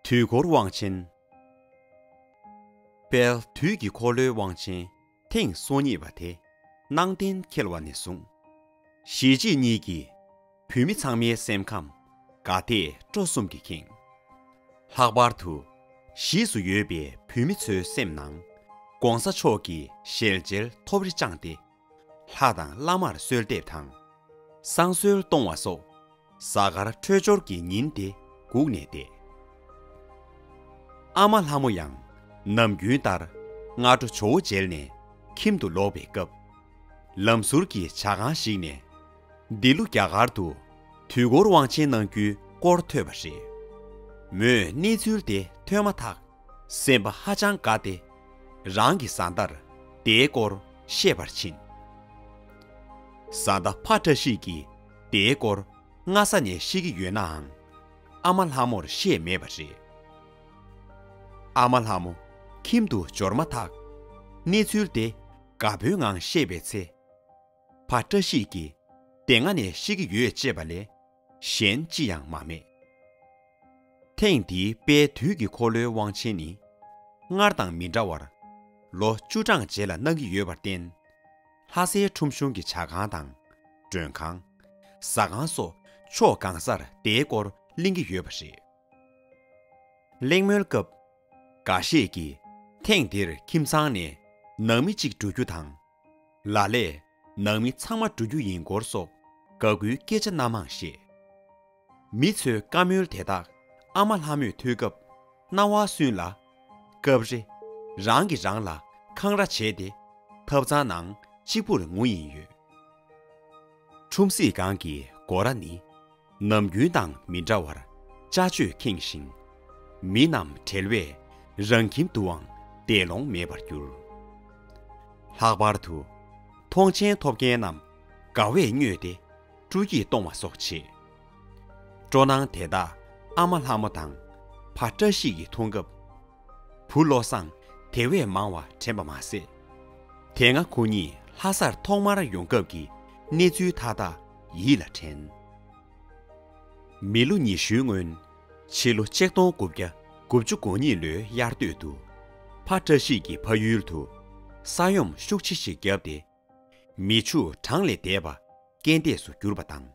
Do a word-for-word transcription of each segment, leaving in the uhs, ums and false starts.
དུས་འཁོར་དབང་ཆེན། དཔལ་དུས་ཀྱི་འཁོར་ལོའི་དབང་ཆེན་ཐེངས་སོ་གཉིས་པ་དེ་གནང་གཏན་འཁེལ་བ་ནས་བཟུང་། གཞིས་བྱེས་གཉིས་ཀྱིས་བོད་མི་ཚང་མའི་སེམས་ཁམས་དགའ་དད་སྤྲོ་གསུམ་གྱིས་ཁེངས། ལྷག་པར་དུ་གཞིས་སུ་ཡོད་པའི་བོད་མི་ཚོའི་སེམས་ནང་གོང་ས་མཆོག་གི་ཞལ་མཇལ་ཐོབ་རེ་བཅངས་ཏེ། ལྷ་དང་བླ་མར་གསོལ་འདེབས་དང་། བསང་གསོལ་གཏོང་བ་སོགས་གཟའ་སྐར་འཕྲོད་སྦྱོར་གྱི་ཉིན་དེ་སྒུག་ནས་བསྡད། ཨ་མ་ལྷ་མོ་ཡང་ནམ་རྒྱུན་ལྟར་སྔ་དྲོ་ཇོ་བོ་མཇལ་ནས་ཁྱིམ་དུ་ལོག་པའི་སྐབས། ལམ་ཟུར་གྱི་ཇ་ཁང་ཞིག་ནས་འདི་ལོ་རྒྱ་གར་དུ་དུས་འཁོར་དབང་ཆེན་གནང་རྒྱུའི་སྐོར་ཐོས་པ་རེད། མོས་གནས་ཚུལ་དེ་ཐོས་མ་ཐག་སེམས་པ་ཧ་ཅང་དགའ་སྟེ། རང་གི་བཟའ་ཟླར་དེའི་སྐོར་བཤད་པར་ཕྱིན། བཟའ་ཟླ་ཕ་བཀྲ་ཤིས་ཀྱིས་དེའི་སྐོར་སྔ་ས་ནས་ཤེས་ཀྱི་ཡོད་ནའང་། ཨ་མ་ལྷ་མོར་བཤད་མེད་པ་རེད། ཨ་མ་ལྷ་མོ་ཁྱིམ་དུ་འབྱོར་མ་ཐག་གནས་ཚུལ་དེ་དགའ་པོའི་ངང་བཤད་པའི་ཚེ། ཕ་བཀྲ་ཤིས་ཀྱིས་དེ་སྔ་ནས་ཤེས་ཀྱི་ཡོད་ཅེས་པ་ལས་གཞན་ཅི་ཡང་མ་སྨྲས། ཐེངས་འདིའི་དཔལ་དུས་ཀྱི་འཁོར་ལོའི་དབང་ཆེན་ནི། སྔར་དང་མི་འདྲ་བར་ལོ་བཅུ་གྲངས་རྗེས་ལ་གནང་གི་ཡོད་པར་བརྟེན། ལྷ་སའི་ཁྲོམ་གཞུང་གི་ཇ་ཁང་དང་མགྲོན་ཁང་། ཟ་ཁང་སོགས་ཕྱོགས་གང་སར་དེའི་སྐོར་གླེང་གི་ཡོད་པ་རེད། གླེང་མོལ་སྐབས། འགའ་ཤས་ཀྱིས་ཐེངས་འདིར་ཁྱིམ་ཚང་ནས་ནང་མི་གཅིག་འགྲོ་རྒྱུ་དང་། ལ་ལས་ནང་མི་ཚང་མ་འགྲོ་རྒྱུ་ཡིན་སྐོར་སོགས་དགའ་མགུའི་སྐད་ཆ་སྣ་མང་བཤད། མི་ཚོའི་བཀའ་མོལ་དེ་དག་ཨ་མ་ལྷ་མོས་ཐོས་སྐབས་རྣ་བར་སུན་ལ། སྐབས་རེ་རང་གིས་རང་ལ་འཁང་ར་བྱས་ཏེ་ཐབ་ཚང་ནང་གཅིག་པུར་ངུ་ཡིན་ཡོད། ཁྲོམ་གཟིགས་ཁང་གི་སྒོ་ར་ནི་ནམ་རྒྱུན་དང་མི་འདྲ་བར་ཅ་ཅོས་ཁེངས་ཤིང་། མི་རྣམས་བྲེལ་བས་རང་ཁྱིམ་དུའང་བསྡད་ལོང་མེད་པར་གྱུར། ལྷག་པར་དུ་མཐོང་མཆན་ཐོབ་མཁན་རྣམས་དགའ་བས་སྨྱོས་ཏེ་སྤྲོ་སྐྱིད་གཏོང་བ་སོགས་བྱས། སྤྲོ་སྣང་དེ་དག་ཨ་མ་ལྷ་མོ་དང་ཕ་བཀྲ་ཤིས་ཀྱིས་མཐོང་སྐབས། བུ་བློ་བཟང་དེ་བས་མང་བ་དྲན་པ་མ་ཟད། དེ་སྔ་ཁོ་གཉིས་ལྷ་སར་ཐོག་མར་ཡོང་སྐབས་ཀྱི་གནས་ཚུལ་མཐའ་དག་ཡིད་ལ་དྲན། མི་ལོ་ཉི་ཤུའི་སྔོན། ཕྱི་ལོ་ཆིག་སྟོང་དགུ་བརྒྱ་དགུ་བཅུ་གོ་གཉིས་ལོའི་དབྱར་སྟོད་དུ། ཕ་བཀྲ་ཤིས་ཀྱི་ཕ་ཡུལ་དུ་ས་ཡོམ་ཤུགས་ཆེ་ཞིག་བརྒྱབ་སྟེ། མི་ཕྱུགས་གྲངས་ལས་འདས་པ་རྐྱེན་འདས་སུ་གྱུར་པ་དང་།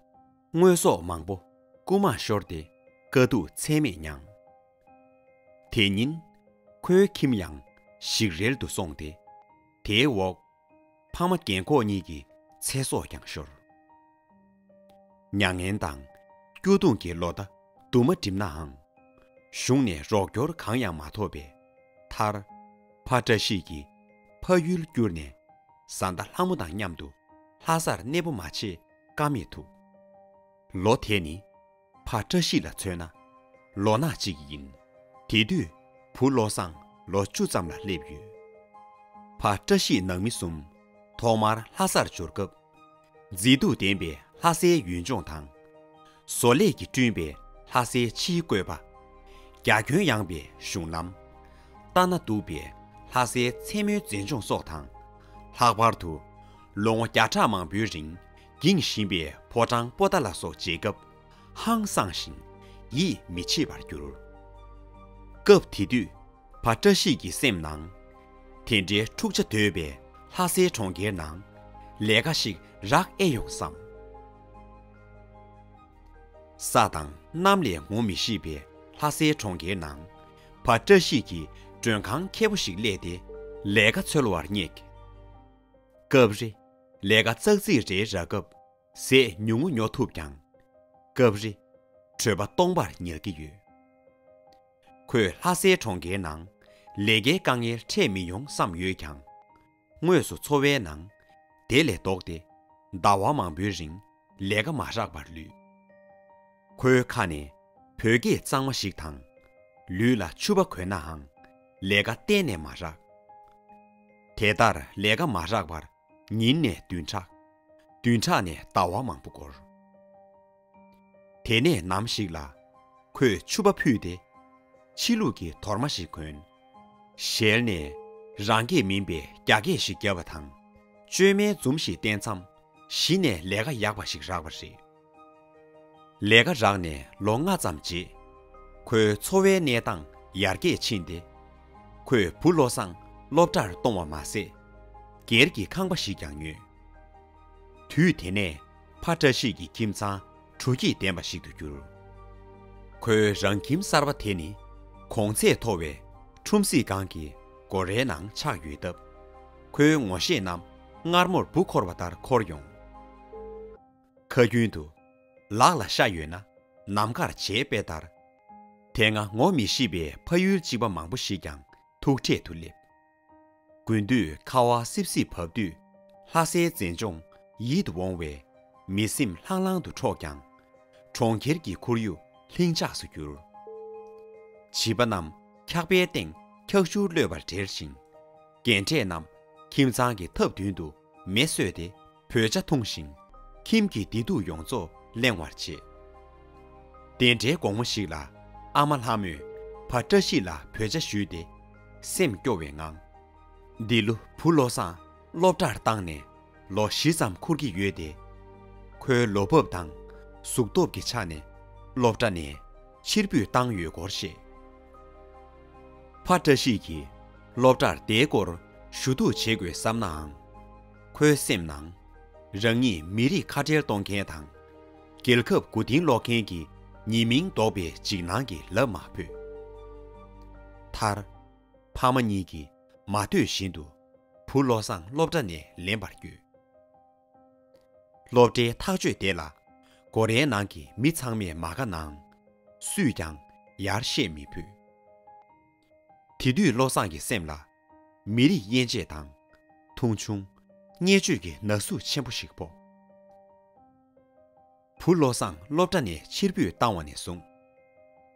དངོས་ཟོག་མང་པོ་རྐུ་མར་ཤོར་ཏེ་དཀའ་སྡུག་ཚད་མེད་མྱངས། དེ་ཉིན་ཁོའི་ཁྱིམ་ཡང་ཞིག་རལ་དུ་སོང་སྟེ། དེའི་འོག་ཕ་མ་རྒན་འཁོགས་གཉིས་ཀྱི་ཚེ་སྲོག་ཀྱང་ཤོར། མྱ་ངན་དང་སྐྱོ་གདུང་གི་ལོ་ཟླ་དུ་མ་འགྲིམ་ནའང་། གཞུང་ནས་རོགས་སྐྱོར་གང་ཡང་མ་ཐོབ་པའི་མཐར། ཕ་བཀྲ་ཤིས་ཀྱིས་ཕ་ཡུལ་བསྐྱུར་ནས་བཟའ་ཟླ་ལྷ་མོ་དང་མཉམ་དུ་ལྷ་སར་གནས་སྤོ་མ་བྱེད་ཀ་མེད་ཐུག། ལོ་དེ་ནི་ཕ་བཀྲ་ཤིས་ལ་མཚོན་ན་ལོ་ནག་ཅིག་ཡིན། དེ་དུས་བུ་བློ་བཟང་ལོ་བཅུ་ཙམ་ལ་སླེབས་ཡོད། ཕ་བཀྲ་ཤིས་ནང་མི་གསུམ་ཐོག་མར་ལྷ་སར་འབྱོར་སྐབས། མཛེས་སྡུག་ལྡན་པའི་ལྷ་སའི་ཡུལ་ལྗོངས་དང་། བཟོ་ལས་ཀྱིས་བསྐྲུན་པའི་ལྷ་སའི་ཕྱིའི་བཀོད་པ། རྒྱ་ཁྱོན་ཡངས་པའི་གཞུང་ལམ། ལྟ་ན་སྡུག་པའི་ལྷ་སའི་མཚན་མོའི་མཛེས་ལྗོངས་སོགས་དང་། ལྷག་པར་དུ་ལོ་ངོ་བརྒྱ་ཕྲག་མང་པོའི་རིང་འགྱིང་བཞིན་པའི་ཕོ་བྲང་པོ་ཏཱ་ལ་སོགས་མཇལ་སྐབས་ཧང་སངས་ཤིང་ཡིད་མི་ཆེས་པར་གྱུར། སྐབས་དེ་དུས་ཕ་བཀྲ་ཤིས་ཀྱི་སེམས་ནང་། དེ་འདྲའི་འཁྲུག་ཆ་དོད་པའི་ལྷ་སའི་གྲོང་ཁྱེར་ནང་ལས་ཀ་ཞིག་རག་ཨེ་ཡོང་བསམ། ས་དང་གནམ་ལས་ངོ་མི་ཤེས་པའི་ལྷ་སའི་གྲོང་ཁྱེར་ནང་ཕ་བཀྲ་ཤིས་ཀྱིས་མགྲོན་ཁང་ཁེ་པོ་ཞིག་གླས་ཏེ་ལས་ཀ་འཚོལ་བར་སྙེགས། སྐབས་རེ་ལས་ཀ་ཙག་ཙིག་རེ་རག་སྐབས་ཟས་ཉུང་ངུ་ཉོ་ཐུབ་ཀྱང་། སྐབས་རེ་གྲོད་པ་སྟོང་པར་ཉལ་གྱི་ཡོད། ཁོས་ལྷ་སའི་གྲོང་ཁྱེར་ནང་ལས་ཀའི་དཀའ་ངལ་འཕྲད་མི་ཡོང་བསམ་ཡོད་ཀྱང་། དངོས་སུ་འཚོ་བའི་ནང་དེ་ལས་ལྡོག་སྟེ་ཟླ་བ་མང་པོའི་རིང་ལས་ཀ་མ་རག་པར་ལུས། ཁོའི་ཁ་ནས་བོད་སྐད་གཙང་མ་ཞིག་དང་། ལུས་ལ་ཕྱུ་པ་གོན་ནའང་ལས་ཀ་གཏན་ནས་མ་རག། དེ་ལྟར་ལས་ཀ་མ་རག་པར་ཉིན་ནས་བདུན་ཕྲག་བདུན་ཕྲག་ནས་ཟླ་བ་མང་པོ་འགོར། དེ་ནས་ནམ་ཞིག་ལ་ཁོས་ཕྱུ་པ་ཕུད་དེ་ཕྱི་ལུགས་ཀྱི་དོར་མ་ཞིག་གོན། ཞལ་ནས་རང་སྐད་མིན་པའི་རྒྱ་སྐད་ཞིག་བརྒྱབ་པ་དང་། བཅོས་མའི་འཛུམ་ཞིག་བསྟན་མཚམས་གཞི་ནས་ལས་ཀ་ཡག་པ་ཞིག་རག་པ་རེད། ལས་ཀ་རག་ནས་ལོ་ལྔ་ཙམ་རྗེས། ཁོའི་འཚོ་བའི་གནས་སྟངས་ཡར་རྒྱས་ཕྱིན་ཏེ། ཁོས་བུ་བློ་བཟང་སློབ་གྲྭར་གཏོང་བ་མ་ཟད། སྒེར་གྱི་ཁང་པ་ཞིག་ཀྱང་ཉོས། དུས་དེ་ནས་ཕ་བཀྲ་ཤིས་ཀྱི་ཁྱིམ་ཚང་དྲོ་སྐྱིད་ལྡན་པ་ཞིག་ཏུ་གྱུར། ཁོའི་རང་ཁྱིམ་གསར་པ་དེ་ནི་གོང་ཚད་མཐོ་བའི་ཁྲོམ་གཟིགས་ཁང་གི་སྒོ་རའི་ནང་ཆགས་ཡོད་སྟབས། ཁོའི་ངོ་ཤེས་རྣམས་མངར་མོར་འབུ་འཁོར་བ་ལྟར་འཁོར་ཡོང་། ཁ་རྒྱུན་དུ། ལག་ལ་ཤ་ཡོད་ན་ནམ་མཁར་བྱེ་སྤེལ་ལྟར། དེ་སྔ་ངོ་མི་ཤེས་པའི་ཕ་ཡུལ་གཅིག་པ་མང་པོ་ཞིག་ཀྱང་ཐུག་འཕྲད་དུ་སླེབས། དགུན་དུས་ཁ་བ་སིབ་སིབ་བབས་དུས། ལྷ་སའི་མཛེས་ལྗོངས་ཡིད་དུ་འོང་བའི་མི་སེམས་ལྷང་ལྷང་དུ་འཕྲོག་ཀྱང་། གྲོང་ཁྱེར་གྱི་ཁོར་ཡུག་ལྷིང་འཇགས་སུ་གྱུར། བྱིས་པ་རྣམས་འཁྱག་པའི་སྟེང་འཁྱག་ཆུར་གློད་པར་བྲེལ་ཞིང་། རྒན་གྲས་རྣམས་ཁྱིམ་ཚང་གི་ཐབ་མདུན་དུ་མེ་གསོས་ཏེ། བོད་ཇ་འཐུང་ཞིང་། ཁྱིམ་གྱི་བདེ་སྡུག་ཡོངས་རྫོགས་གླེང་བར་བྱེད། དེ་འདྲའི་དགོང་མོ་ཞིག་ལ་ཨ་མ་ལྷ་མོས་ཕ་བཀྲ་ཤིས་ལ་བོད་ཇ་ཞུས་ཏེ། སེམས་སྐྱོ་བའི་ངང་། འདི་ལོ་བུ་བློ་བཟང་སློབ་གྲྭར་བཏང་ནས་ལོ་བཞི་ཙམ་འཁོར་གྱི་ཡོད་དེ། ཁོའི་ལོ་བབ་དང་གཟུགས་སྟོབས་ཀྱི་ཆ་ནས་སློབ་གྲྭ་ནས་ཕྱིར་འབུད་བཏང་ཡོད་སྐོར་བཤད། ཕ་བཀྲ་ཤིས་ཀྱིས་སློབ་གྲྭར་བསྡད་སྐོར་ཞུ་གཏུག་བྱེད་དགོས་བསམ་ནའང་། ཁོའི་སེམས་ནང་། རང་ཉིད་མི་རིགས་ཁ་བྲལ་གཏོང་མཁན་དང་། རྒྱལ་ཁབ་མགོ་རྟིང་སློག་མཁན་གྱི་ཉེས་མིང་འདོགས་པའི་འཇིགས་སྣང་གིས་ལབ་མ་ཕོད། མཐར། ཕ་མ་གཉིས་ཀྱིས་མ་འདོད་བཞིན་དུ་བུ་བློ་བཟང་སློབ་གྲྭ་ནས་ལེན་པར་བསྐྱོད། སློབ་གྲྭའི་ཐག་གཅོད་དེ་ལ་སྒོ་རའི་ནང་གི་མི་ཚང་མས་མ་དགའ་ནའང་། སུས་ཀྱང་ཡར་བཤད་མི་ཕོད། དེ་དུས་བློ་བཟང་གི་སེམས་ལ་མི་རིགས་དབྱེ་འབྱེད་དང་། མཐོང་ཆུང་། བརྙས་བཅོས་ཀྱི་ན་ཟུག་ཆེན་པོ་ཞིག་ཕོག། བུ་བློ་བཟང་སློབ་གྲྭ་ནས་ཕྱིར་འབུད་བཏང་བ་ནས་བཟུང་།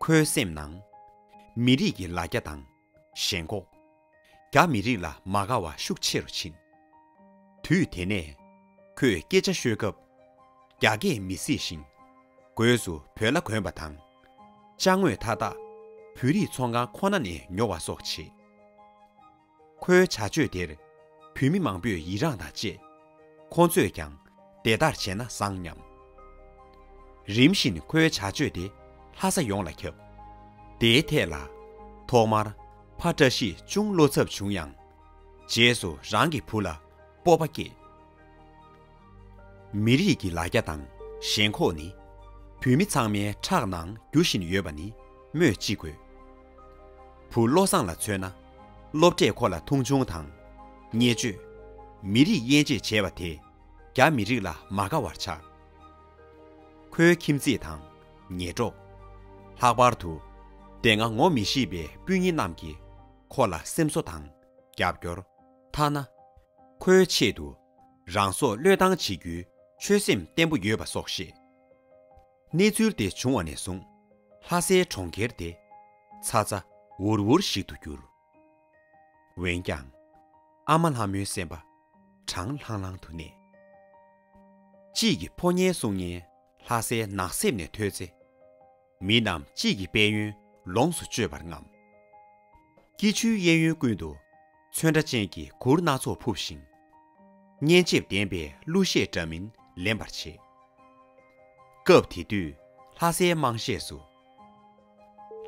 ཁོའི་སེམས་ནང་། མི་རིགས་ཀྱི་ལ་རྒྱ་དང་། ཞེན་ཁོག་རྒྱ་མི་རིགས་ལ་མ་དགའ་བ་ཤུགས་ཆེ་རུ་ཕྱིན། དུས་དེ་ནས་ཁོས་སྐད་ཆ་ཤོད་སྐབས། རྒྱ་སྐད་མི་གཟིགས་ཤིང་། སྒོས་སུ་བོད་ལྭ་གོན་པ་དང་། ཅ་དངོས་མཐའ་དག་བོད་རིགས་ཚོང་ཁང་ཁོ་ན་ནས་ཉོ་བ་སོགས་བྱེད། ཁོའི་བྱ་སྤྱོད་དེར་བོད་མི་མང་པོས་ཡི་རངས་དང་བཅས། ཁོང་ཚོས་ཀྱང་དེ་ལྟར་བྱས་ན་བཟང་སྙམ། རིམ་བཞིན་ཁོའི་བྱ་སྤྱོད་དེ་ལྷ་ས་ཡོངས་ལ་ཁྱབ། དེའི་ཐད་ལ། ཐོག་མར་ཕ་བཀྲ་ཤིས་ཅུང་བློ་འཚབ་བྱུང་ཡང་། རྗེས་སུ་རང་གི་བུ་ལ་སྤོབས་པ་སྐྱེས། མི་རིགས་ཀྱི་ལ་རྒྱ་དང་ཞེན་ཁོག་ནི། བོད་མི་ཚང་མའི་ཁྲག་ནང་རྒྱུ་བཞིན་ཡོད་པ་ནི་སྨོས་ཅི་དགོས། བུ་བློ་བཟང་ལ་མཚོན་ན། སློབ་གྲྭས་ཁོ་ལ་མཐོང་ཆུང་དང་། བརྙས་བཅོས། མི་རིགས་དབྱེ་འབྱེད་བྱས་པ་དེ། རྒྱ་མི་རིགས་ལ་མ་དགའ་བར་ཆགས། ཁོའི་ཁྱིམ་མཚེས་དང་། ཉེ་གྲོགས། ལྷག་པར་དུ། དེ་སྔ་ངོ་མི་ཤེས་པའི་སྤུན་ཉེ་རྣམས་ཀྱིས་ཁོ་ལ་སེམས་གསོ་དང་། རྒྱབ་སྐྱོར། ཐ་ན། ཁོའི་ཆེད་དུ་རང་སྲོག་བློས་བཏང་བྱེད་རྒྱུའི་ཆོད་སེམས་བརྟན་པོ་ཡོད་པ་སོགས་བཤད། གནས་ཚུལ་དེ་བྱུང་བ་ནས་བཟུང་། ལྷ་སའི་གྲོང་ཁྱེར་དེ་ཚ་ཚ་འུར་འུར་ཞིག་ཏུ་གྱུར། འོན་ཀྱང་། ཨ་མ་ལྷ་མོའི་སེམས་པ་གྲང་ལྷང་ལྷང་དུ་གནས། དཔྱིད་ཀྱི་ཕོ་ཉའི་གསུང་སྙན་ལྷ་སའི་ནགས་གསེབ་ནས་ཐོས་ཚེ། མི་རྣམས་དཔྱིད་ཀྱི་དཔལ་ཡོན་ལོངས་སུ་སྤྱོད་པར་རྔམ། སྐྱིད་ཆུའི་གཡས་གཡོན་ཀུན་ཏུ་ཚོན་ཁྲ་ཅན་གྱི་གུར་སྣ་ཚོགས་ཕུབ་ཤིང་། སྙན་འཇེབས་ལྡན་པའི་གླུ་གཞས་འདྲ་མིན་ལེན་པར་བྱེད། སྐབས་དེ་དུས་ལྷ་སའི་དམངས་གཞས་སུ།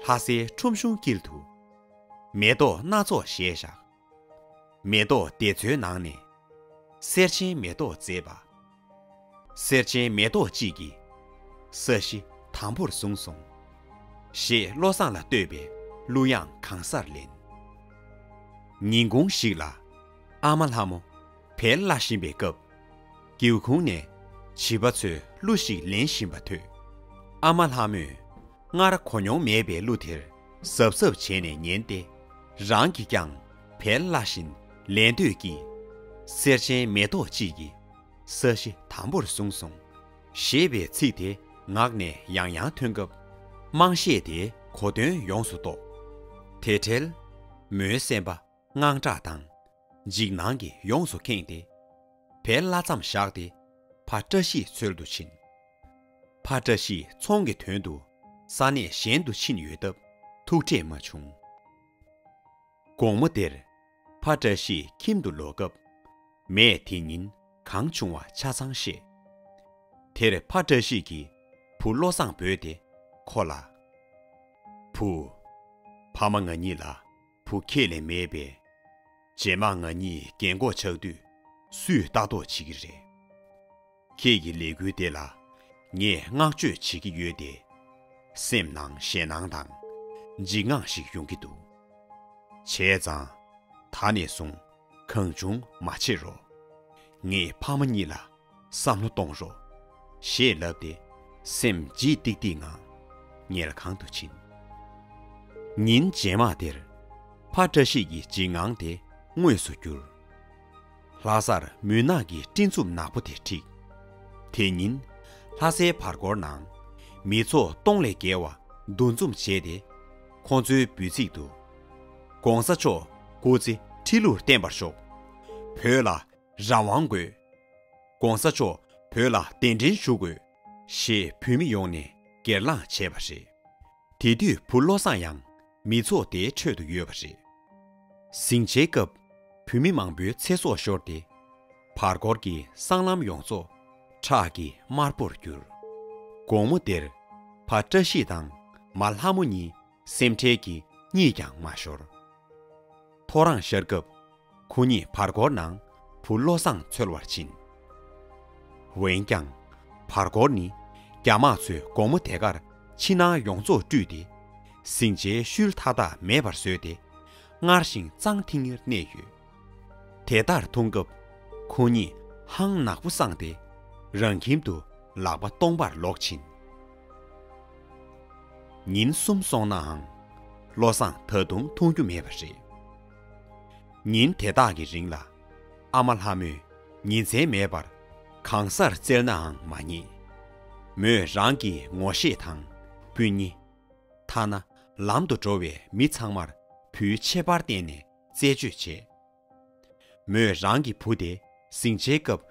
ལྷ་སའི་ཁྲོམ་གཞུང་དཀྱིལ་དུ། མེ་ཏོག་སྣ་ཚོགས་བཞད་བཞག་མེ་ཏོག་སྡེ་ཚོའི་ནང་ནས། སེར་ཆེན་མེ་ཏོག་མཛེས་པ། སེར་ཆེན་མེ་ཏོག་གཅིག་གིས། ས་གཞི་དམ་པོར་བཟུང་སོང་། ཞེས་བློ་བཟང་ལ་བསྟོད་པའི་གླུ་དབྱངས་གང་སར་ལེན། ཉིན་གུང་ཞིག་ལ། ཨ་མ་ལྷ་མོ་བལ་བླ་བཞིན་པའི་སྐབས། སྒེའུ་ཁུང་ནས་བྱིས་པ་ཚོས་གླུ་ཞིག་ལེན་བཞིན་པ་ཐོས། ཨ་མ་ལྷ་མོས་སྔར་གོ་མྱོང་མེད་པའི་གླུ་དེར་གཟབ་གཟབ་བྱས་ནས་ཉན་ཏེ། རང་གིས་ཀྱང་བལ་བླ་བཞིན་ལེན་འདོད་ཀྱིས། སེར་ཆེན་མེ་ཏོག་གཅིག་གིས། ས་གཞི་དམ་པོར་བཟུང་སོང་། ཞེས་པའི་ཚིག་དེ་ངག་ནས་ཡང་ཡང་ཐོན་སྐབས། དམངས་གཞས་དེའི་གོ་དོན་ཡོངས་སུ་རྟོགས། དེ་འཕྲལ། མོའི་སེམས་པ་དངངས་སྐྲག་དང་། འཇིགས་སྣང་གིས་ཡོངས་སུ་ཁེངས་ཏེ། བལ་བླ་མཚམས་བཞག་སྟེ། ཕ་བཀྲ་ཤིས་འཚོལ་དུ་ཕྱིན། ཕ་བཀྲ་ཤིས་ཚོང་གི་དོན་དུ་ས་གནས་གཞན་དུ་ཕྱིན་ཡོད་སྟབས། ཐུག་འཕྲད་མ་བྱུང་། དགོང་མོ་དེར། ཕ་བཀྲ་ཤིས་ཁྱིམ་དུ་ལོག་སྐབས། མས་དེ་ཉིན་གང་བྱུང་བ་ཆ་ཚང་བཤད། དེར་ཕ་བཀྲ་ཤིས་ཀྱིས་བུ་བློ་བཟང་འབོད་དེ་ཁོ་ལ། བུ། ཕ་མ་ང་གཉིས་ལ་བུ་ཁྱེད་ལས་མེད་པས། རྗེས་མ་ང་གཉིས་རྒན་གོག་ཆགས་དུས་སུས་ལྟ་རྟོག་བྱེད་ཀྱི་རེད། ཁྱེད་ཀྱི་ལས་འགུལ་དེ་ལ་ངས་བསྔགས་བརྗོད་བྱེད་ཀྱི་ཡོད་དེ། སེམས་ནང་ཞེད་སྣང་དང་འཇིགས་དངངས་ཤིག་ཡོང་གི་འདུག་བྱས་ཙང་། ད་ནས་བཟུང་གང་བྱུང་མ་བྱེད་རོགས། ངའི་ཕ་མ་གཉིས་ལ་བསམ་བློ་གཏོང་རོགས། ཞེས་ལབ་སྟེ་སེམས་ལྗིད་ཏིག་ཏིག་ངང་ཉལ་ཁང་དུ་ཕྱིན། ཉིན་རྗེས་མ་དེར་ཕ་བཀྲ་ཤིས་ཀྱི་འཇིགས་དངངས་དེ་དངོས་སུ་གྱུར། ལྷ་སར་མུན་ནག་གི་སྤྲིན་འཛུམ་ནག་པོ་དེ་འཁྲིགས། དེ་ཉིན་ལྷ་སའི་བར་སྐོར་ནང་མི་ཚོགས་སྟོང་ལས་བརྒལ་བ་འདུ་འཛོམས་བྱས་ཏེ། ཁོང་ཚོའི་འབོད་ཚིག་ཏུ། ༸གོང་ས་མཆོག་སྐུ་ཚེ་ཁྲི་ལུར་བརྟན་པར་ཤོག་བོད་ལ་རང་དབང་དགོས། ༸གོང་ས་མཆོག་བོད་ལ་གདན་འདྲེན་ཞུ་དགོས། ཞེས་བོད་མི་ཡོངས་ནས་སྒེར་ལངས་བྱས་པ་རེད། དེ་དུས་བུ་བློ་བཟང་ཡང་མི་ཚོགས་དེའི་ཁྲོད་དུ་ཡོད་པ་རེད། ཟིང་ཆའི་སྐབས་བོད་མི་མང་པོའི་ཚེ་སྲོག་ཤོར་ཏེ། བར་སྐོར་གྱི་སྲང་ལམ་ཡོངས་རྫོགས་ཁྲག་གི་དམར་པོར་གྱུར། དགོང་མོ་དེར་ཕ་བཀྲ་ཤིས་དང་མ་ལྷ་མོ་གཉིས་སེམས་ཁྲལ་གྱིས་གཉིད་ཀྱང་མ་ཤོར། ཐོ་རངས་ཤར་སྐབས་ཁོ་གཉིས་བར་སྐོར་ནང་བུ་བློ་བཟང་འཚོལ་བར་ཕྱིན། འོན་ཀྱང་། བར་སྐོར་ནི་རྒྱ་དམག་ཚོས་དགོང་མོ་དེ་གར་ཕྱི་ནང་ཡོངས་རྫོགས་བཀྲུས་ཏེ། ཟིང་ཆའི་ཤུལ་མཐའ་དག་མེད་པར་བཟོས་ཏེ། སྔར་བཞིན་གཙང་ཐིང་ངེར་གནས་ཡོད། དེ་ལྟར་མཐོང་སྐབས་ཁོ་གཉིས་ཧང་ནག་པོ་སངས་ཏེ། རང་ཁྱིམ་དུ་ལག་པ་སྟོང་པར་ལོག་ཕྱིན། ཉིན་གསུམ་སོང་ནའང་བློ་བཟང་ད་དུང་མཐོང་རྒྱུ་མེད་པ་རེད། ཉིན་དེ་དག་གི་རིང་ལ་ཨ་མ་ལྷ་མོས་ཉིན་མཚན་མེད་པར་གང་སར་བཙལ་ནའང་མ་རྙེད། མོས་རང་གི་ངོ་ཤེས་དང་སྤུན་ཉེ། ཐ་ན་ལམ་དུ་འགྲོ་བའི་མི་ཚང་མར་བུའི་ཆད་པར་བརྟེན་ནས་རྩད་གཅོད་བྱས། མོས་རང་གི་བུ་དེ་ཟིང་ཆའི་སྐབས་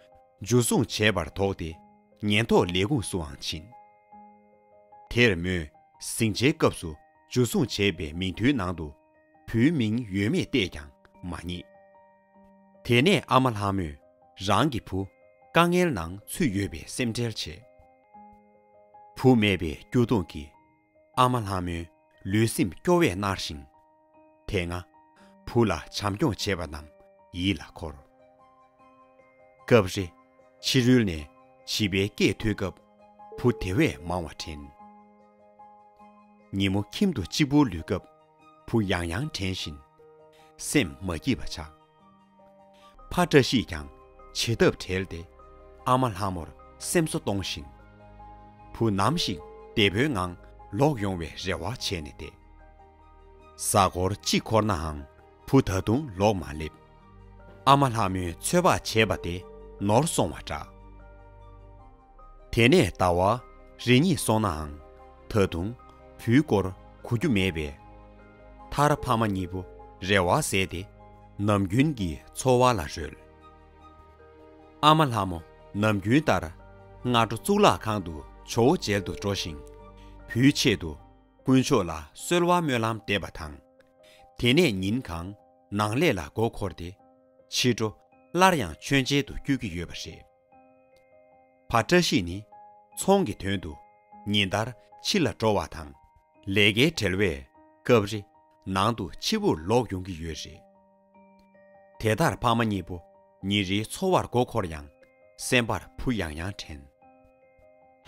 འཇུ་བཟུང་བྱས་པར་དོགས་ཏེ་ཉེན་རྟོག་ལས་ཁུངས་སུའང་ཕྱིན། དེར་མོས་ཟིང་ཆའི་སྐབས་སུ་འཇུ་བཟུང་བྱས་པའི་མིང་ཐོའི་ནང་དུ་བུའི་མིང་ཡོད་མེད་བལྟས་ཀྱང་མ་རྙེད། དེ་ནས་ཨ་མ་ལྷ་མོས་རང་གི་བུ་དཀའ་ངལ་ནང་ཚུད་ཡོད་པའི་སེམས་ཁྲལ་བྱས། བུ་མེད་པའི་སྐྱོ་གདུང་གིས་ཨ་མ་ལྷ་མོའི་ལུས་སེམས་སྐྱོ་བས་མནར་ཞིང་། དེ་སྔ་བུ་ལ་བྱམས་སྐྱོང་བྱས་པ་རྣམས་ཡིད་ལ་འཁོར། སྐབས་རེ་ཕྱི་རོལ་ནས་བྱིས་པའི་སྐད་ཐོས་སྐབས་བུ་དེ་བས་མང་བ་དྲན། ཉིན་མོ་ཁྱིམ་དུ་གཅིག་པུར་ལུས་སྐབས་བུ་ཡང་ཡང་དྲན་བཞིན་སེམས་མ་སྐྱིད་པ་ཆགས། ཕ་བཀྲ་ཤིས་ཀྱང་བྱེད་ཐབས་བྲལ་ཏེ་ཨ་མ་ལྷ་མོར་སེམས་གསོ་གཏོང་བཞིན། བུ་ནམ་ཞིག་བདེ་པོའི་ངང་ལོག་ཡོང་བའི་རེ་བ་བྱས་ནས་བསྡད། གཟའ་འཁོར་གཅིག་འཁོར་ནའང་བུ་ད་དུང་ལོག་མ་སླེབས། ཨ་མ་ལྷ་མོས་ཚོད་དཔག་བྱས་པ་དེ་ནོར་སོང་བ་འདྲ། དེ་ནས་ཟླ་བ་རེ་གཉིས་སོང་ནའང་ད་དུང་བུའི་སྐོར་གོ་རྒྱུ་མེད་པས། མཐར་ཕ་མ་གཉིས་པོ་རེ་བ་ཟད་དེ་ནམ་རྒྱུན་གྱི་འཚོ་བ་ལ་རོལ། ཨ་མ་ལྷ་མོ་ནམ་རྒྱུན་ལྟར་སྔ་དྲོ་གཙུག་ལག་ཁང་དུ་ཇོ་བོ་མཇལ་དུ་འགྲོ་ཞིང་། བུའི་ཆེད་དུ་དཀོན་མཆོག་ལ་གསོལ་བ་སྨོན་ལམ་འདེབས་པ་དང་། དེ་ནས་ཉིན་གང་ནང་ལས་ལ་མགོ་འཁོར་ཏེ་ཕྱི་དྲོ་སླར་ཡང་མཆོད་མཇལ་དུ་བསྐྱོད་ཀྱི་ཡོད་པ་རེད། ཕ་བཀྲ་ཤིས་ནི་ཚོང་གི་དོན་དུ་ཉིན་ལྟར་ཕྱི་ལ་འགྲོ་བ་དང་། ལས་ཀའི་བྲེལ་བས་སྐབས་རེ་ནང་དུ་ཕྱི་པོར་ལོག་ཡོང་གི་ཡོད་རེད། དེ་ལྟར་ཕ་མ་གཉིས་པོ་ཉིན་རེའི་འཚོ་བར་མགོ་འཁོར་ཡང་སེམས་པར་བུ་ཡང་ཡང་དྲན།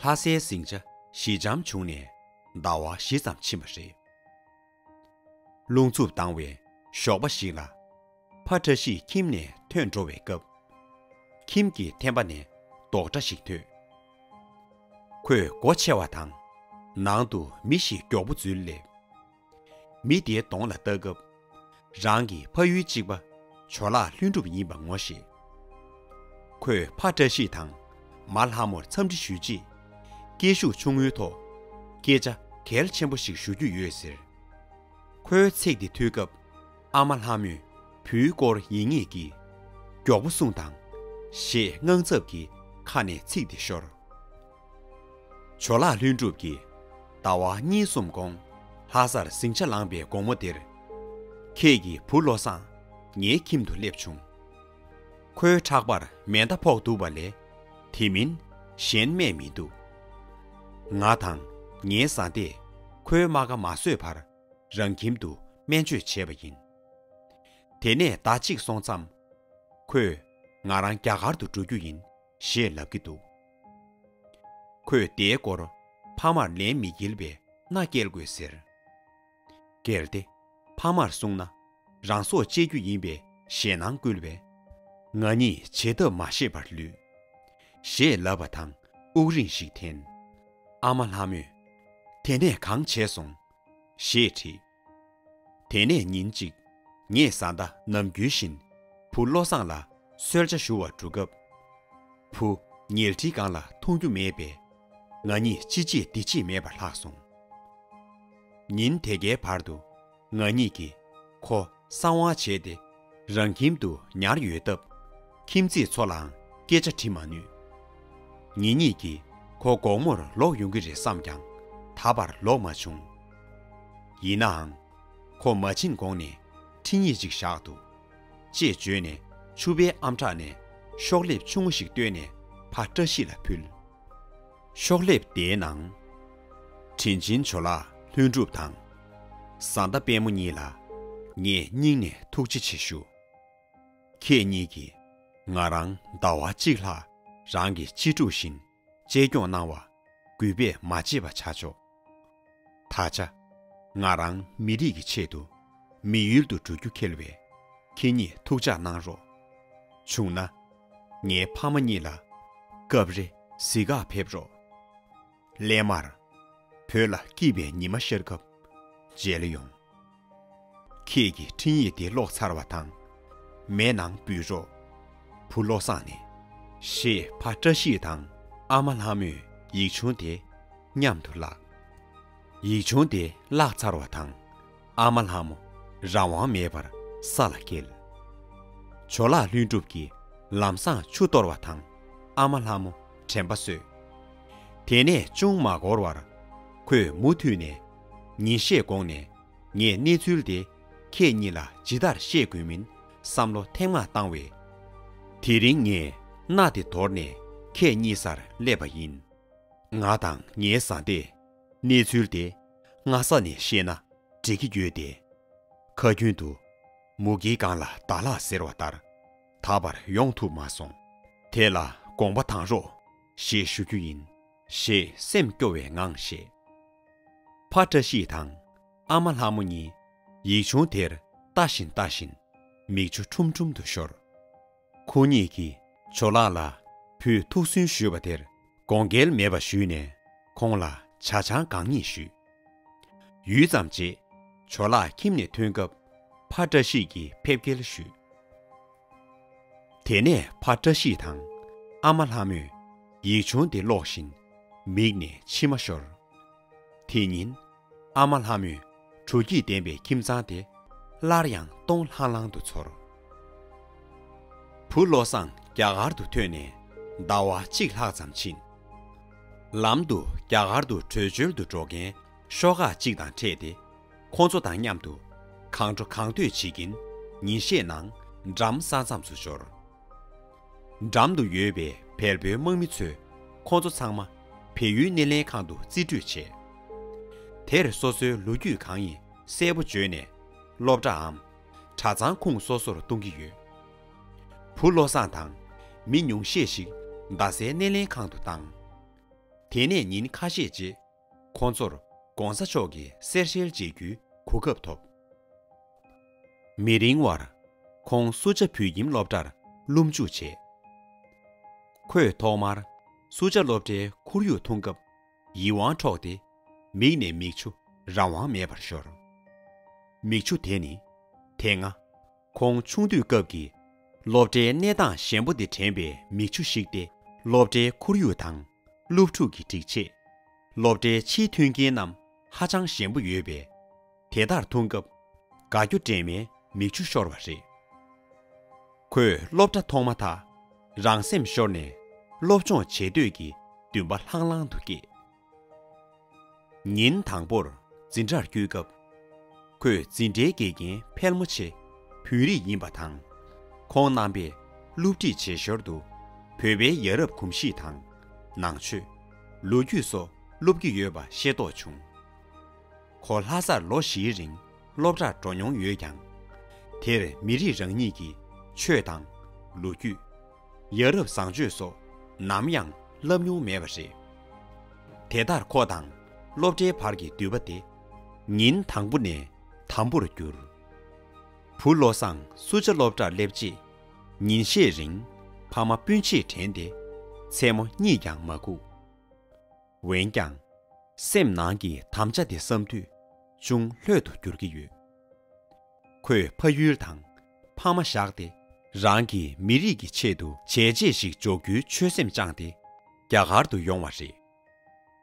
ལྷ་སའི་ཟིང་ཆ་ཞི་འཇམ་བྱུང་ནས་ཟླ་བ་བཞི་ཙམ་ཕྱིན་པ་རེད། རླུང་འཚུབ་ལྡང་བའི་ཞོགས་པ་ཞིག་ལ། ཕ་བཀྲ་ཤིས་ཁྱིམ་ནས་ཐོན་འགྲོ་བའི་སྐབས། ཁྱིམ་གྱི་ཐེམ་པ་ནས་རྡོག་སྒྲ་ཞིག་ཐོས། ཁོས་སྒོ་ཕྱེ་བ་དང་། ནང་དུ་མི་ཞིག་མགྱོགས་པོ་འཛུལ་སླེབས། མི་དེའི་གདོང་ལ་ལྟ་སྐབས། རང་གི་ཕ་ཡུལ་གཅིག་པ་ཇོ་ལགས་ལྷུན་གྲུབ་ཡིན་པ་ངོ་ཤེས། ཁོས་ཕ་བཀྲ་ཤིས་དང་མ་ལྷ་མོར་འཚམས་འདྲི་ཞུས་རྗེས། སྐད་ཤུགས་ཆུང་ངུའི་ཐོག་སྐད་ཆ་གལ་ཆེན་པོ་ཞིག་ཞུ་རྒྱུ་ཡོད་ཟེར། ཁོའི་ཚིག་དེ་ཐོས་སྐབས། ཨ་མ་ལྷ་མོས་བུའི་སྐོར་ཡིན་ངེས་ཀྱིས། མགྱོགས་པོ་གསུངས་དང་། ཞེས་དངངས་འཚབ་ཀྱིས་ཁ་ནས་ཚིག་དེ་ཤོར། ཇོ་ལགས་ལྷུན་གྲུབ་ཀྱིས་ཟླ་བ་གཉིས་གསུམ་གོང་ལྷ་སར་ཟིང་ཆ་ལངས་པའི་དགོང་མོ་དེར། ཁྱེད་ཀྱི་བུ་བློ་བཟང་ངའི་ཁྱིམ་དུ་སླེབས་བྱུང་། ཁོའི་ཕྲག་པར་མེ་མདའ་ཕོག་འདུག་པ་ལས་དེ་མིན་གཞན་རྨས་མི་འདུག། ང་དང་ངའི་བཟའ་ཟླས་ ཕོའི་རྨ་ཁ་མ་བཟོད་པར་རང་ཁྱིམ་དུ་སྨན་བཅོས་བྱས་པ་ཡིན། དེ་ནས་ཟླ་གཅིག་སོང་མཚམས། ཁོས་ང་རང་རྒྱ་གར་དུ་འགྲོ་རྒྱུ་ཡིན་ཞེས་ལབ་ཀྱི་འདུག་ཁོས་དེའི་སྐོར་ཕ་མར་ལན་མི་བསྐྱིལ་བས་མནའ་བསྐྱལ་དགོས་ཟེར། གལ་ཏེ་ཕ་མར་གསུངས་ན་རང་སྲོག་བཅད་རྒྱུ་ཡིན་པའི་ཞེད་སྣང་བསྐུལ་བས། ང་གཉིས་བྱེད་ཐབས་མ་ཤེས་པར་ལུས། ཞེས་ལབ་པ་དང་དབུགས་རིང་ཞིག་འཐེན། ཨ་མ་ལྷ་མོས། དེ་ནས་གང་བྱས་སོང་། ཞེས་དྲིས། དེ་ནས་ཉིན་གཅིག་ངས་བཟའ་ཟླ་ནམ་རྒྱུན་བཞིན་བུ་བློ་བཟང་ལ་གསོལ་ཇ་ཞུ་བར་འགྲོ་སྐབས། བུ་ཉལ་ཁྲིའི་སྒང་ལ་མཐོང་རྒྱུ་མེད་པས། ང་གཉིས་ཅི་བྱེད་འདི་བྱེད་མེད་པར་ལྷག་སོང་། ཉིན་དེ་གའི་བར་དུ་ང་གཉིས་ཀྱིས་ཁོ་གསང་བ་བྱས་ཏེ་རང་ཁྱིམ་དུ་ཉར་ཡོད་སྟབས། ཁྱིམ་མཚེས་ཚོ་ལའང་སྐད་ཆ་དྲི་མ་ནུས། ངེད་གཉིས་ཀྱིས་ཁོ་དགོང་མོར་ལོག་ཡོང་གི་རེད་བསམ་ཀྱང་ད་བར་ལོག་མ་བྱུང་། ཡིན་ནའང་། ཁོ་མ་ཕྱིན་གོང་ནས་འཕྲིན་ཡིག་ཅིག་བཞག་འདུག་ཅེས་བརྗོད་ནས་ཕྱུ་པའི་ཨམ་ཕྲག་ནས་ཤོག་ལེབ་ཆུང་ངུ་ཞིག་བཏོན་ནས་ཕ་བཀྲ་ཤིས་ལ་ཕུལ། ཤོག་ལེབ་དེའི་ནང་། དྲིན་ཆེན་ཇོ་ལགས་ལྷུན་གྲུབ་དང་། བཟའ་ཟླ་དཔལ་མོ་གཉིས་ལ་ངས་སྙིང་ནས་ཐུགས་རྗེ་ཆེ་ཞུ། ཁྱེད་གཉིས་ཀྱིས་ང་རང་ཟླ་བ་གཅིག་ལྷག་རང་གི་གཅེས་ཕྲུག་བཞིན་གཅེས་སྐྱོང་གནང་བ་གུས་པས་མ་བརྗེད་པ་བྱ་ཆོག་ད་ཆ་ང་རང་མི་རིགས་ཀྱི་ཆེད་དུ་མི་ཡུལ་དུ་འགྲོ་རྒྱུ་འཁེལ་བས་ཁྱེད་གཉིས་ཐུགས་ཅག་གནང་རོགས། བྱུང་ན་ངའི་ཕ་མ་གཉིས་ལ་སྐབས་རེ་གཟིགས་ག་ཕེབས་རོགས། སླད་མར་བོད་ལ་སྐྱིད་པའི་ཉི་མ་ཤར་སྐབས་མཇལ་ཡོང་། ཁྱེད་ཀྱི་འཕྲིན་ཡིག་དེ་ཀློག་ཚར་བ་དང་མའི་ནང་འབུལ་རོགས། བུ་བློ་བཟང་ནས། ཞེས་ཕ་བཀྲ་ཤིས་དང་ཨ་མ་ལྷ་མོས་ཡིག་ཆུང་དེ་མཉམ་དུ་བཀླགས། ཡིག་ཆུང་དེ་བཀླགས་ཚར་བ་དང་ཨ་མ་ལྷ་མོ་རང་དབང་མེད་པར་ས་ལ་འཁྱེལ། ཇོ་ལགས་ལྷུན་གྲུབ་ཀྱིས་ལམ་སང་ཆུ་གཏོར་བ་དང་ཨ་མ་ལྷ་མོ་དྲན་པ་གསོས། དེ་ནས་ཅུང་མ་འགོར་བར་ཁོས་མུ་མཐུད་ནས་ཉིན་ཤས་གོང་ནས་ངས་གནས་ཚུལ་དེ་ཁྱེད་གཉིས་ལ་ཇི་ལྟར་བཤད་དགོས་མིན་བསམ་བློ་ཐེངས་མང་བཏང་བས། དེ་རིང་ངས་མནའ་དེ་དོར་ནས་ཁྱེད་གཉིས་སར་སླེབས་པ་ཡིན། ང་དང་ངའི་བཟའ་ཟླས་གནས་ཚུལ་དེ་སྔ་ས་ནས་ཤེས་ན་འགྲིག་གི་ཡོད་དེ། ཁ་རྒྱུན་དུ་མུ་གེའི་སྒང་ལ་ཟླ་ལྷག་ཟེར་བ་ལྟར་ད་བར་ཡོང་ཐུབ་མ་སོང་། དེ་ལ་དགོངས་པ་དང་རོགས་ཞེས་ཞུ་རྒྱུ་ཡིན། ཞེས་སེམས་སྐྱོ་བའི་ངང་བཤད། ཕ་བཀྲ་ཤིས་དང་ཨ་མ་ལྷ་མོ་གཉིས་ཡིག་ཆུང་དེར་ལྟ་བཞིན་ལྟ་བཞིན་མིག་ཆུ་ཁྲུམ་ཁྲུམ་དུ་ཤོར། ཁོ་གཉིས་ཀྱིས་ཇོ་ལགས་ལ་བུས་ཐུགས་སུན་ཞུས་པ་དེར་དགོངས་འགལ་མེད་པ་ཞུས་ནས་ཁོང་ལ་ཇ་ཆང་གང་ཉིད་ཞུས། ཡུད་ཙམ་རྗེས་ཇོ་ལགས་ཁྱིམ་ནས་ཐོན་སྐབས་ཕ་བཀྲ་ཤིས་ཀྱིས་ཕེབས་སྐྱེལ་ཞུས། དེ་ནས་ཕ་བཀྲ་ཤིས་དང་ཨ་མ་ལྷ་མོས་ཡིག་ཆུང་དེ་ཀློག་བཞིན་མིག་ནས་མཆི་མ་ཤོར། དེ་ཉིན་ཨ་མ་ལྷ་མོས་དྲོ་སྐྱིད་ལྡན་པའི་ཁྱིམ་ཚང་དེ་སླར་ཡང་སྟོང་ལྷང་ལྷང་དུ་ཚོར། བུ་བློ་བཟང་རྒྱ་གར་དུ་ཐོན་ནས་ཟླ་བ་གཅིག་ལྷག་ཙམ་ཕྱིན། ལམ་དུ་རྒྱ་གར་དུ་བྲོས་བྱོལ་དུ་འགྲོ་མཁན་ཤོག་ཁག་ཅིག་དང་འཕྲད་དེ། ཁོང་ཚོ་དང་མཉམ་དུ་གང་འགྲོ་གང་སྡོད་བྱེད་ཀྱིན་ཉིན་ཤས་ནང་འགྲམ་ས་མཚམས་སུ་འབྱོར། འགྲམ་དུ་ཡོད་པའི་བལ་པོའི་དམག་མི་ཚོས་ཁོང་ཚོ་ཚང་མ་བལ་ཡུལ་སྣེ་ལེན་ཁང་དུ་རྩིས་སྤྲོད་བྱས། དེར་སོ་སོའི་ལོ་རྒྱུས་གང་ཡིན་གསལ་པོ་བརྗོད་ནས་སློབ་གྲྭའམ་གྲྭ་ཚང་ཁུངས་སོ་སོར་གཏོང་གི་ཡོད། བུ་བློ་བཟང་དང་མི་ཉུང་ཤས་ཤིག་རྡ་སའི་སྣེ་ལེན་ཁང་དུ་བཏང་། དེ་ནས་ཉིན་ཁ་ཤས་རྗེས་ཁོང་ཚོར་༧གོང་ས་མཆོག་གི་གསེར་ཞལ་མཇལ་རྒྱུའི་གོ་སྐབས་ཐོབ། མི་རིང་བར་ཁོང་སུ་ཇཱ་བོད་ཁྱིམ་སློབ་གྲྭར་སློབ་འཇུག་བྱས། ཁོས་ཐོག་མར་སུ་ཇཱ་སློབ་གྲྭའི་ཁོར་ཡུག་མཐོང་སྐབས་ཡིད་དབང་འཕྲོག་སྟེ་མིག་ནས་མིག་ཆུ་རང་དབང་མེད་པར་ཤོར། མིག་ཆུ་དེ་ནི་དེ་སྔ་ཁོང་ཆུང་དུས་སྐབས་ཀྱི་སློབ་གྲྭའི་གནས་སྟངས་ཞན་པོ་དེ་དྲན་པའི་མིག་ཆུ་ཞིག་སྟེ། སློབ་གྲྭའི་ཁོར་ཡུག་དང་སློབ་ཕྲུག་གི་སྒྲིག་ཆས། སློབ་གྲྭའི་ཕྱིའི་མཐུན་རྐྱེན་རྣམས་ཧ་ཅང་ཞན་པོ་ཡོད་པས། དེ་ལྟར་མཐོང་སྐབས་དགའ་སྐྱོ་དྲན་མའི་མིག་ཆུ་ཤོར་བ་རེད། ཁོས་སློབ་གྲྭ་མཐོང་མ་ཐག་རང་སེམས་ཤོར་ནས་སློབ་སྦྱོང་བྱེད་འདོད་ཀྱི་འདུན་པ་ལྷང་ལྷང་དུ་སྐྱེས། ཉིན་དང་པོར་འཛིན་གྲྭར་བསྐྱོད་སྐབས། ཁོས་འཛིན་གྲྭའི་དགེ་རྒན་ཕལ་མོ་ཆེ་བོད་རིགས་ཡིན་པ་དང་། ཁོང་རྣམ་པས་སློབ་ཁྲིད་བྱེད་ཞོར་དུ་བོད་པའི་ཡ་རབས་གོམས་གཤིས་དང་། ནང་ཆོས། ལོ་རྒྱུས་སོགས་སློབ་ཀྱི་ཡོད་པ་ཤེས་རྟོགས་བྱུང་། ཁོ་ལྷ་སར་ལོ་བཞིའི་རིང་སློབ་གྲྭར་འགྲོ་མྱོང་ཡོད་ཀྱང་། དེར་མི་རིགས་རང་ཉིད་ཀྱི་ཆོས་དང་། ལོ་རྒྱུས། ཡ་རབས་བཟང་སྤྱོད་སོགས་ནམ་ཡང་བསླབ་མྱོང་མེད་པ་རེད། དེ་ལྟར་ཁོ་དང་སློབ་གྲྭའི་བར་གྱི་འདུས་པ་དེ་ཉིན་དང་པོ་ནས་དམ་པོར་གྱུར། བུ་བློ་བཟང་སུ་ཇཱ་སློབ་གྲྭར་སླེབས་རྗེས་ཉིན་ཤས་རིང་ཕ་མ་སྤུན་མཆེད་དྲན་ཏེ་མཚན་མོ་གཉིད་ཀྱང་མ་ཁུག་འོན་ཀྱང་། སེམས་ནང་གི་དམ་བཅའ་དེ་བསམ་དུས་ཅུང་ལྷོད་དུ་འགྱུར་གྱི་ཡོད། ཁོས་ཕ་ཡུལ་དང་ཕ་མ་བཞག་སྟེ་རང་གི་མི་རིགས་ཀྱི་ཆེད་དུ་བྱས་རྗེས་ཤིག་འཇོག་རྒྱུའི་ཆོད་སེམས་བཅངས་ཏེ་རྒྱ་གར་དུ་ཡོང་བ་རེད།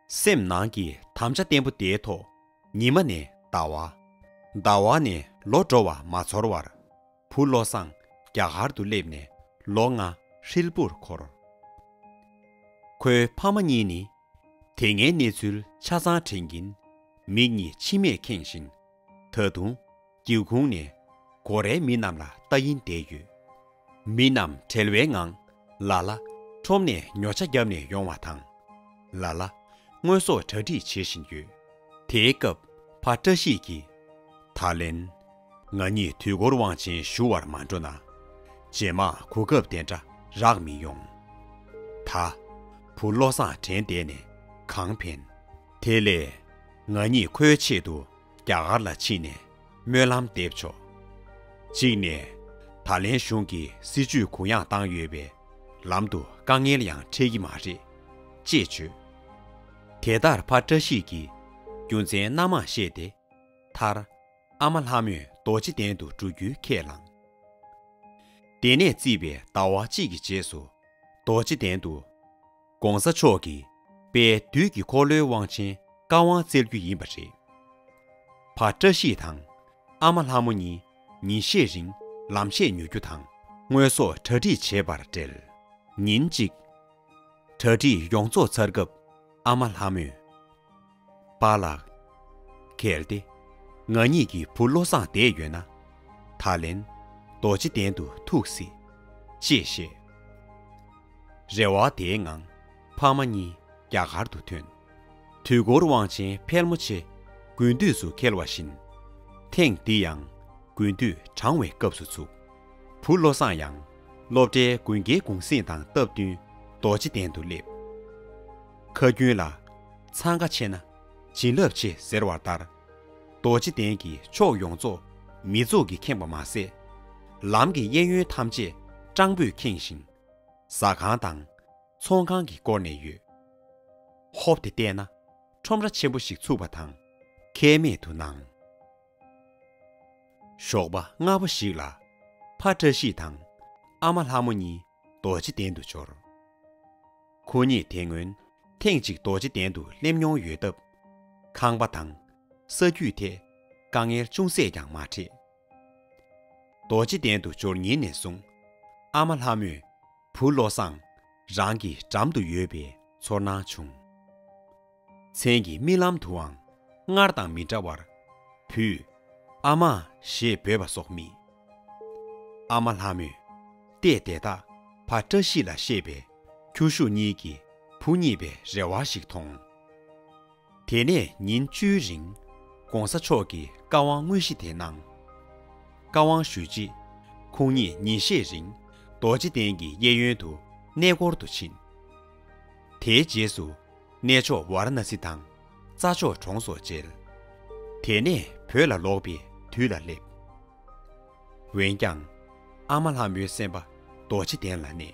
སེམས་ནང་གི་དམ་བཅའ་བརྟན་པོ་དེའི་ཐོག་ཉི་མ་ནས་ཟླ་བ། ཟླ་བ་ནས་ལོ་འགྲོ་བ་མ་ཚོར་བར། བུ་བློ་བཟང་རྒྱ་གར་དུ་སླེབས་ནས་ལོ་ལྔ་ཧྲིལ་པོར་འཁོར། ཁོའི་ཕ་མ་གཉིས་ནི་དེ་སྔའི་གནས་ཚུལ་ཆ་ཚང་དྲན་གྱིན་མིག་གཉིས་མཆི་མས་ཁེངས་ཤིང་། ད་དུང་སྒེའུ་ཁུང་ནས་སྒོ་རའི་མི་རྣམས་ལ་ལྟ་ཡིན་བསྡད་ཡོད། མི་རྣམས་བྲེལ་བའི་ངང་ལ་ལ་ཁྲོམ་ནས་ཉོ་ཆ་བརྒྱབ་ནས་ཡོང་བ་དང་། ལ་ལ་དངོས་ཟོག་གྲ་སྒྲིག་བྱེད་བཞིན་ཡོད། དེའི་སྐབས་ཕ་བཀྲ་ཤིས་ཀྱིས། ད་ལན། ང་གཉིས་དུས་འཁོར་དབང་ཆེན་ཞུ་བར་མ་འགྲོ་ན། རྗེས་མ་གོ་སྐབས་དེ་འདྲ་རག་མི་ཡོང་། ད། བུ་བློ་བཟང་དྲན་བསྡད་ནས་གང་ཕན། དེ་ལས། ང་གཉིས་ཁོའི་ཆེད་དུ་རྒྱ་གར་ལ་ཕྱིན་ནས་སྨོན་ལམ་འདེབས་ཆོག་གཅིག་ནས། ད་ལན་གཞུང་གིས་སྲིད་ཇུས་གུ་ཡངས་བཏང་ཡོད་པས། ལམ་དུ་དཀའ་ངལ་ཡང་འཕྲད་ཀྱི་མ་རེད། ཅེས་བརྗོད། དེ་ལྟར་ཕ་བཀྲ་ཤིས་ཀྱིས་རྒྱུ་མཚན་སྣ་མང་བཤད་དེ། མཐར། ཨ་མ་ལྷ་མོས་རྡོ་རྗེ་གདན་དུ་འགྲོ་རྒྱུའི་ཁས་བླངས། དེ་ནས་བརྩིས་པའི་ཟླ་བ་གཅིག་གི་རྗེས་སུ། རྡོ་རྗེ་གདན་དུ། ༸གོང་ས་མཆོག་གིས་དཔལ་དུས་ཀྱི་འཁོར་ལོའི་དབང་ཆེན་བཀའ་དབང་སྩལ་རྒྱུ་ཡིན་པ་རེད། ཕ་བཀྲ་ཤིས་དང་ཨ་མ་ལྷ་མོ་གཉིས་ཉིན་ཤས་རིང་ལམ་ཆས་ཉོ་རྒྱུ་དང་དངོས་ཟོག་གྲ་སྒྲིག་བྱེད་པར་བྲེལ། ཉིན་གཅིག་གྲ་སྒྲིག་ཡོངས་རྫོགས་ཚར་སྐབས་ཨ་མ་ལྷ་མོས། པཱ་ལགས། གལ་ཏེ་ང་གཉིས་ཀྱི་བུ་བློ་བཟང་བསྡད་ཡོད་ན། ད་ལན་རྡོ་རྗེ་གདན་དུ་ཐུག་སྲིད། ཅེས་བཤད། རེ་བ་དེའི་ངང་ཕ་མ་གཉིས་རྒྱ་གར་དུ་ཐོན། དུས་འཁོར་དབང་ཆེན་ཕལ་མོ་ཆེ་དགུན་དུས་སུ་འཁེལ་བ་བཞིན། ཐེངས་འདི་ཡང་དགུན་དུས་གྲང་བའི་སྐབས་སུ་ཚུགས། བུ་བློ་བཟང་ཡང་སློབ་གྲྭའི་དགུན་ཁའི་གུང་གསེང་དང་སྟབས་བསྟུན་རྡོ་རྗེ་གདན་དུ་སླེབས། ཁ་རྒྱུན་ལ། འཚང་ཁ་ཆེ་ན་བྱིན་རླབས་ཆེ་ཟེར་བ་ལྟར། རྡོ་རྗེ་གདན་གྱི་ཕྱོགས་ཡོངས་རྫོགས་མི་ཚོགས་ཀྱིས་ཁེངས་པ་མ་ཟད། ལམ་གྱི་གཡས་གཡོན་ཐམས་ཅད་སྤྲང་པོས་ཁེངས་ཤིང་། ཟ་ཁང་དང་ཚོང་ཁང་གིས་བསྐོར་ནས་ཡོད། ཧོབ་སྟེ་བལྟས་ན་ཁྲོམ་ར་ཆེན་པོ་ཞིག་ཚུགས་པ་དང་ཁྱད་མེད་དུ་སྣང་། ཞོགས་པ་སྔ་པོ་ཞིག་ལ་ཕ་བཀྲ་ཤིས་དང་ཨ་མ་ལྷ་མོ་གཉིས་རྡོ་རྗེ་གདན་དུ་འབྱོར། ཁོ་གཉིས་དེ་སྔོན་ཐེངས་གཅིག་རྡོ་རྗེ་གདན་དུ་སླེབས་མྱོང་ཡོད་སྟབས། ཁང་པ་དང་ས་རྒྱུས་ཐད་དཀའ་ངལ་ཅུང་ཟད་ཀྱང་མ་འཕྲད། རྡོ་རྗེ་གདན་དུ་འབྱོར་ཉིན་ནས་བཟུང་ཨ་མ་ལྷ་མོས་བུ་བློ་བཟང་རང་གི་འགྲམ་དུ་ཡོད་པའི་ཚོར་སྣང་བྱུང་། མཚན་གྱི་རྨི་ལམ་དུའང་སྔར་དང་མི་འདྲ་བར་བུས་ཨ་མ་ཞེས་འབོད་པ་སོགས་རྨིས། ཨ་མ་ལྷ་མོས་ལྟས་དེ་དག་ཕ་བཀྲ་ཤིས་ལ་བཤད་པས་ཁྱོ་ཤུག་གཉིས་ཀྱི་བུ་རྙེད་པའི་རེ་བ་ཞིག་མཐོང་། དེ་ནས་ཉིན་བཅུའི་རིང་༸གོང་ས་མཆོག་གིས་བཀའ་དབང་དངོས་གཞི་དེ་གནང་། བཀའ་དབང་ཞུས་རྗེས་ཁོང་ཉིད་ཉིན་ཤས་རིང་རྡོ་རྗེ་གདན་གྱི་གཡས་གཡོན་དུ་གནས་སྐོར་དུ་ཕྱིན། དེའི་རྗེས་སུ་གནས་མཆོག་ཝཱ་ར་ཎ་སི་དང་རྩྭ་མཆོག་གྲོང་སོགས་མཇལ། དེ་ནས་བོད་ལ་ལོག་པའི་དུས་ལ་སླེབས། འོན་ཀྱང་ཨ་མ་ལྷ་མོའི་སེམས་པ་རྡོ་རྗེ་གདན་ལ་གནས།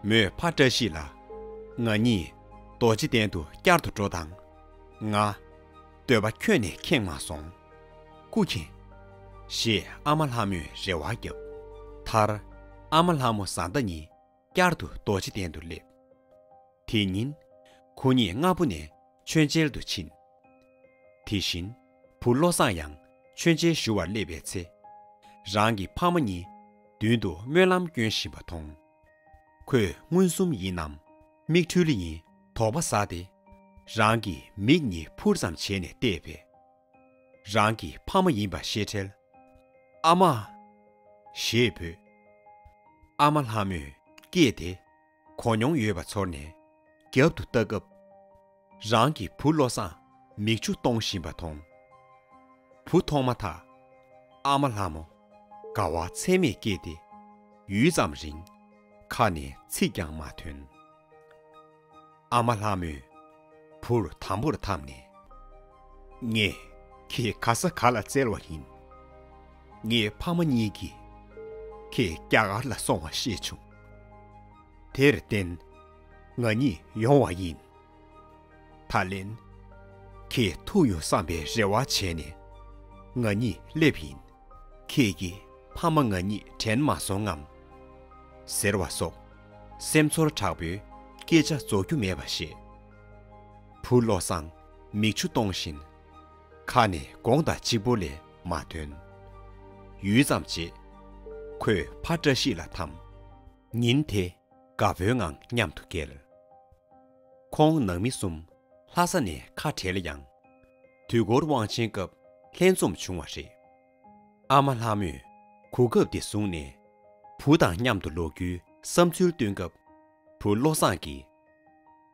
མོས་ཕ་བཀྲ་ཤིས་ལ། ང་གཉིས་རྡོ་རྗེ་གདན་དུ་བསྐྱར་དུ་འགྲོ་དང་། ང་འདོད་པ་ཁྱོན་ནས་ཁེངས་མ་སོང་། སྐུ་མཁྱེན། ཞེས་ཨ་མ་ལྷ་མོས་རེ་བ་བརྒྱབ། མཐར་ཨ་མ་ལྷ་མོ་བཟའ་ཟླ་གཉིས་བསྐྱར་དུ་རྡོ་རྗེ་གདན་དུ་སླེབས། དེ་ཉིན་ཁོ་གཉིས་སྔ་པོ་ནས་མཆོད་མཇལ་དུ་ཕྱིན། དེ་བཞིན་བུ་བློ་བཟང་ཡང་མཆོད་མཇལ་ཞུ་བར་སླེབས་པའི་ཚེ། རང་གི་ཕ་མ་གཉིས་མདུན་དུ་སྨོན་ལམ་སྐྱོན་བཞིན་པ་མཐོང་། ཁོས་མངོན་སུམ་ཡིན་ནམ་མིག་འཕྲུལ་ཡིན་དོགས་པ་ཟ་སྟེ། རང་གི་མིག་གཉིས་འཕུར་ཙམ་བྱས་ནས་བལྟས་པས། རང་གི་ཕ་མ་ཡིན་པ་ཤེས་འཕྲལ། ཨ་མ། ཞེས་འབོད། ཨ་མ་ལྷ་མོས་སྐད་དེ་གོ་མྱོང་ཡོད་པ་ཚོར་ནས་རྒྱབ་ཏུ་ལྟ་སྐབས། རང་གི་བུ་བློ་བཟང་ མིག་ཆུ་གཏོང་བཞིན་པ་མཐོང་། བུ་མཐོང་མ་ཐག་ཨ་མ་ལྷ་མོ་དགའ་བ་ཚད་མེད་སྐྱེས་ཏེ། ཡུད་ཙམ་རིང་ཁ་ནས་ཚིག་ཀྱང་མ་ཐོན། ཨ་མ་ལྷ་མོས་བུར་དམ་པོར་འཐམས་ནས། ངས་ཁྱེད་ག་ས་ག་ལ་བཙལ་བ་ཡིན། ངའི་ཕ་མ་གཉིས་ཀྱིས་ཁྱེད་རྒྱ་གར་ལ་སོང་བ་ཤེས་བྱུང་། དེར་བརྟེན་ང་གཉིས་ཡོང་བ་ཡིན། ད་ལན། ཁྱེད་ཐུག་ཡོང་བསམ་པའི་རེ་བ་བྱས་ནས་ང་གཉིས་སླེབས་ཡིན། ཁྱེད་ཀྱིས་ཕ་མ་ང་གཉིས་དྲན་མ་སོང་ངམ། ཟེར་བ་སོགས་སེམས་ཚོར་དྲག་པོའི་སྐད་ཆ་རྫོགས་རྒྱུ་མེད་པ་བཤད། བུ་བློ་བཟང་མིག་ཆུ་གཏོང་བཞིན་ཁ་ནས་དགོངས་དག་གཅིག་པོ་ལས་མ་ཐོན། ཡུད་ཙམ་རྗེས་ཁོས་ཕ་བཀྲ་ཤིས་ལ་འཐམས། ཉིན་དེ་དགའ་པོའི་ངང་མཉམ་དུ་བསྐྱལ། ཁོང་ནང་མི་གསུམ་ལྷ་ས་ནས་ཁ་བྲལ་ཡང་། དུས་འཁོར་དབང་ཆེན་སྐབས་ལྷན་འཛོམས་བྱུང་བ་རེད། ཨ་མ་ལྷ་མོས་གོ་སྐབས་དེ་བཟུང་ནས་བུ་དང་མཉམ་དུ་ལོག་རྒྱུའི་བསམ་ཚུལ་བཏོན་སྐབས། བུ་བློ་བཟང་གིས།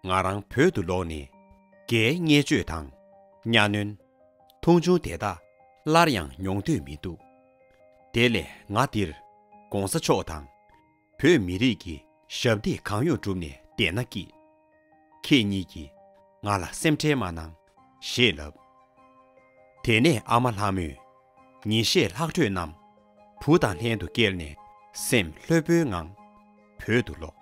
ང་རང་བོད་དུ་ལོག་ནས་རྒྱའི་བརྙས་བཅོས་དང་གཉའ་གནོན། མཐོང་ཆུང་དེ་དག་སླར་ཡང་མྱོང་འདོད་མི་འདུག། དེ་ལས་ང་འདིར་༸གོང་ས་མཆོག་དང་བོད་མི་རིགས་ཀྱི་ཞབས་འདེགས་གང་ཡོང་བསྒྲུབས་ནས་བསྡད་ན་སྐྱིད། ཁྱེད་གཉིས་ཀྱིས་ང་ལ་སེམས་ཁྲལ་མ་གནང་ཞེས་ལབ། དེ་ནས་ཨ་མ་ལྷ་མོས་ཉིན་ཤས་ལྷག་འཕྲོས་རྣམས་བུ་དང་ལྷན་དུ་བསྐྱལ་ནས་སེམས་ལྷོད་པོའི་ངང་བོད་དུ་ལོག།